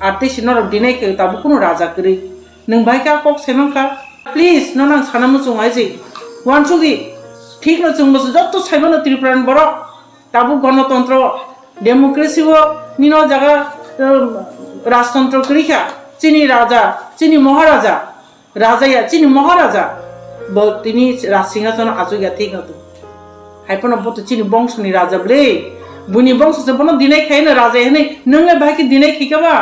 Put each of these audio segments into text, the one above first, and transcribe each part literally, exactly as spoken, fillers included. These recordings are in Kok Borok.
Artist norok dinai khe tabuk kunu raja kwrwi. Nwng bai khe a kok sai mankha. Please, no nang sana muchung aiji. Wansugwi. Thik no chwng bo joto sai mano Tripura ni borok. Tabuk gonotontro, democracy o nino jaga, um, rajtontro kwrwi kha. Chini raja, chini moharaja. Raja ya, chini moharaja. Bo tini raj singhasono achuk ya thik no tu. Hai phano bo to chini bongso ni raja bwle. Buini bongso se bono dinai khai no raja hinwi, nwng le bai khe dinai khai kha ba?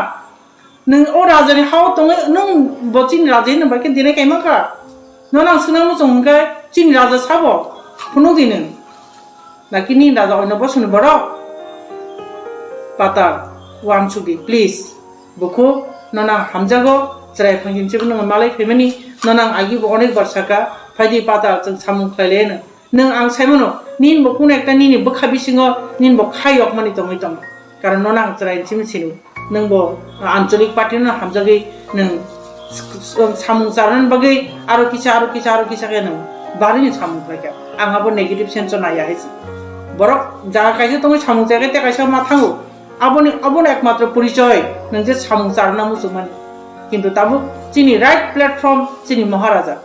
Nwng o raja ni ha o tongwi, nwng bo chini raja hinwi bai khe dinai khai mankha? No nang swngna muchung hwnkhe chini raja sabo? Phunuk di nwng. Naki nini raja oino bosongni borok? Patal, wansugwi, please. Bukhuk, no nang hamjago, chwrai phangchim chibo nwng malai phaimani, no nang agi bo onek bar saka, phaidi Patal chwng samung khlai laino. Nwng ang saimano, nini bo kuno ekta nini bwkha bisingo, nini bo kha yokmani tongwi tongo. Karon no nang chwrai chimi sinu. Nwng bo ancholik party no hamjagwi nwng s-, s-, samung charwna bagwi aro kisa, aro kisa, aro kisa khe nwng barini samung khlai kha. Ang abo negative sense o naiya hai se. Borok jaga kaisa tongwi samung chaya khe tei kaisa ma thango. Aboni, abono ekmatro porichoy nwng je samung charwna muchungmani. Kintu tabuk chini right platform chini Maharaja.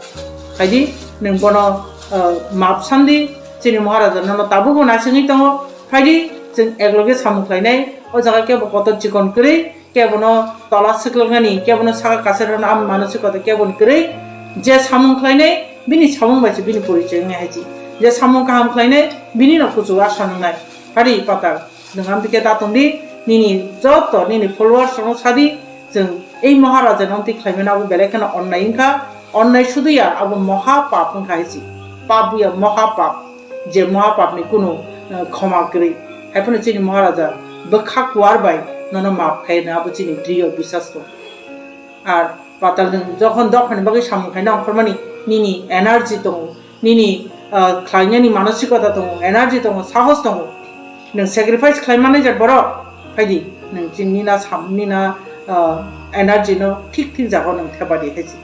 Phaidi nwng bono, uh, map sandi, chini Maharaja nono tabukbo naisingwi tongo. Phaidi chwng ekloge samung khlainai, o jaga kebo kotor chikon kwrwi, kebono tola swkloknani, kebono saka kasarano, amo mano swkota keboni kwrwi. Je samung khlainai, bini samung bai se bini porichoi wngnai hai se. Je samung kaham khlainai, bini no kuchugo asha nwngnai. Hari Patal, nwng amtwi khe ta tongdi, nini joto nini followers rokno sadi, chwng ei Maharaja no amtwi khlaimani abo belai kheno onnai wngkha, onnai sudu ya, abo moha pap wngkha hai se. Pap ya moha pap. Je mohapapni kunu, eh, khoma kwrwi. Hai phano chini Maharaja bwkha kuar bai nono map khaina abo chini drio biswas tongo. Ar Patal nwng jokhon dophani bagwi samung khaina ongkhormani nini energy tongo, nini, eh, khlainani manosikota tongo, energy tongo, sahos tongo. Nwng sacrifice khlai manai je borok, phaidi nwng chini nina sam-, nina, eh, energy no thik thik jaga nwng thepadi hai se.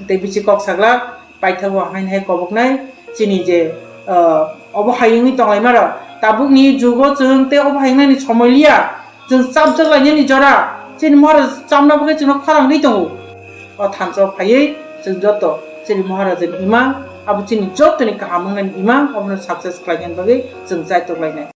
Tei bisi kok sagla, paithago haino hai koboknai chini je, ah, obo hayungni tonglaima rok. Tabukni jugo chwng tei obo hayungnani somoi liya. Chwng chapjak lainani jora. Chini Maharaja chamna bagwi chwngno khorang ri tongo. O thansa o phaiwi chwng joto chini Maharajani imang, abo chini jotoni kaham wngnani imang, obono success khlainani bagwi chwng chaitok lainai.